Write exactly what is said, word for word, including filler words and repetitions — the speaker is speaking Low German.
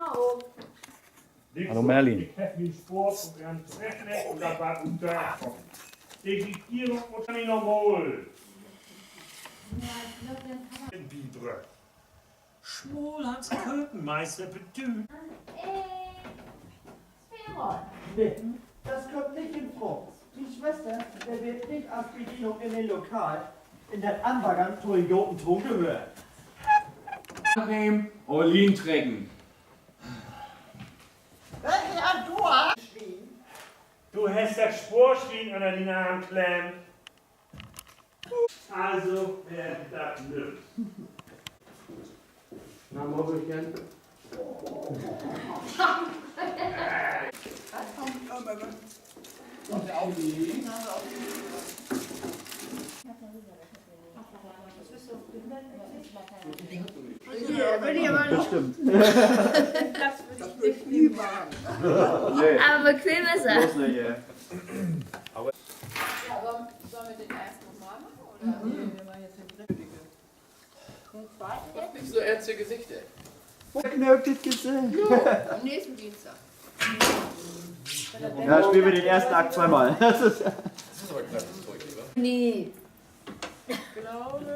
Hallo, Merlin. Ik heff mien Sport un Ehren treffen un dat warrt ut dor kamen. Ik kiek hier noch mal. Bibröck. Schmollhans Kökenmeister bedüüdt. Nee, dat kummt nich in Fraag. Mien Swester, de will nich as Bedienung in dat Lokal, in dat anbaggern to en goden Ton gehöört. Annehmen, Orlin trecken. Wat, Herr Dorn? Du hest dat Sporswien ünner dien Arm klemmt. Also, wer dat nimmt. Na, Muggelchen. Bestimmt. Nee. Aver bequem is dat. Bloß nich, ey. Ja, aber sollen wir den erst noch mal machen, oder? Macht nicht so ernste Gesichter. Verknöpft Gesicht. Am nächsten Dienstag. Ja, spielen wir den ersten Akt zweimal. Das ist aber knapp, das Zeug, oder? Nee. Ich glaube,